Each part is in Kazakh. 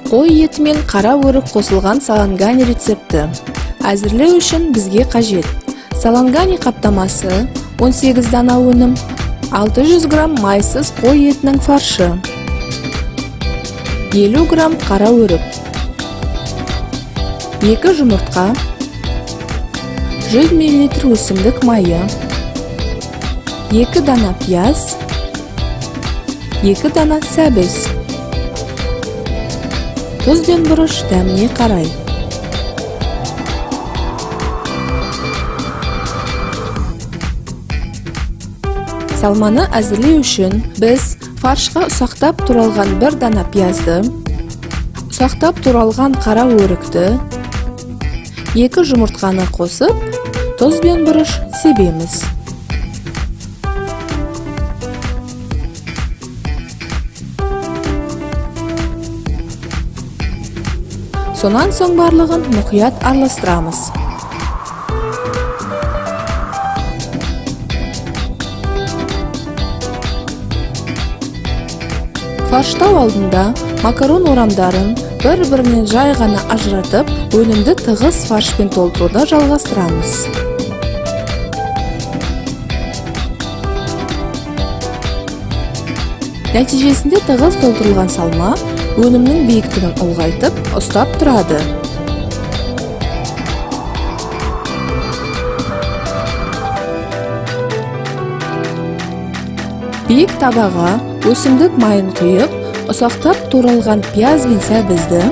Қой еті мен қара өрік қосылған салангани рецепті. Әзірлеу үшін бізге қажет: салангани қаптамасы 18 дана өнім, 600 грамм майсыз қой етінің фаршы, 50 грамм қара өрік, 2 жұмыртқа, 100 мл өсімдік майы, 2 дана пияз, 2 дана сәбіз, тұз бен бұрыш дәміне қарай. Салманы әзірлеу үшін біз фаршқа ұсақтап туралған 1 дана пиязды, ұсақтап туралған қара өрікті, 2 жұмыртқаны қосып, тұз бен бұрыш себеміз. Сонан соң барлығын мұқият араластырамыз. Фарштау алдында макарон орамдарын бір-бірінен жай ғана ажыратып, өнімді тығыз фаршпен толтыруды жалғастырамыз. Нәтижесінде тығыз толтырылған салма өнімнің биіктігін ұлғайтып, ұстап тұрады. Биік табаға өсімдік майын құйып, ұсақтап туралған пияз бен сәбізді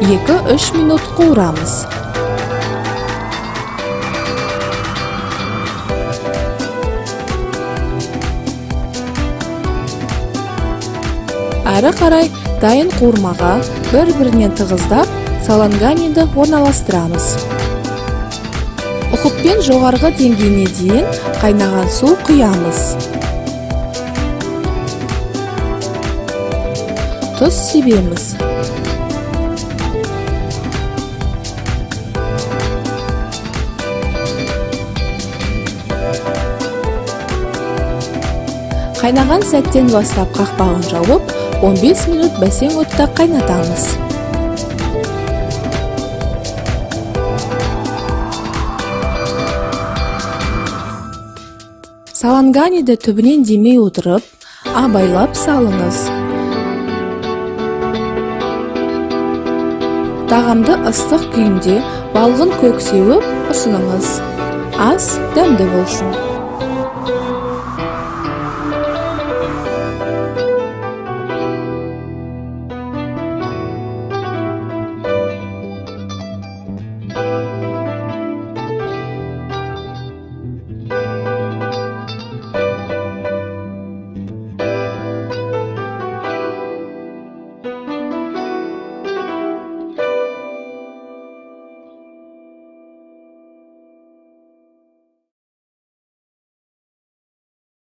2-3 минут қуырамыз. Әрі қарай дайын қуырмаға бір-бірінен тығыздап, саланганиді орналастырамыз. Ұқыппен жоғарғы деңгейіне дейін қайнаған су құямыз. Тұз себеміз. Қайнаған сәттен бастап қақпағын жауып, 15 минут бәсең отта қайнатамыз. Саланганиді түбінен демей отырып, абайлап салыңыз. Тағамды ыстық күйінде балғын көк сеуіп ұсыныңыз. Ас дәмді болсын.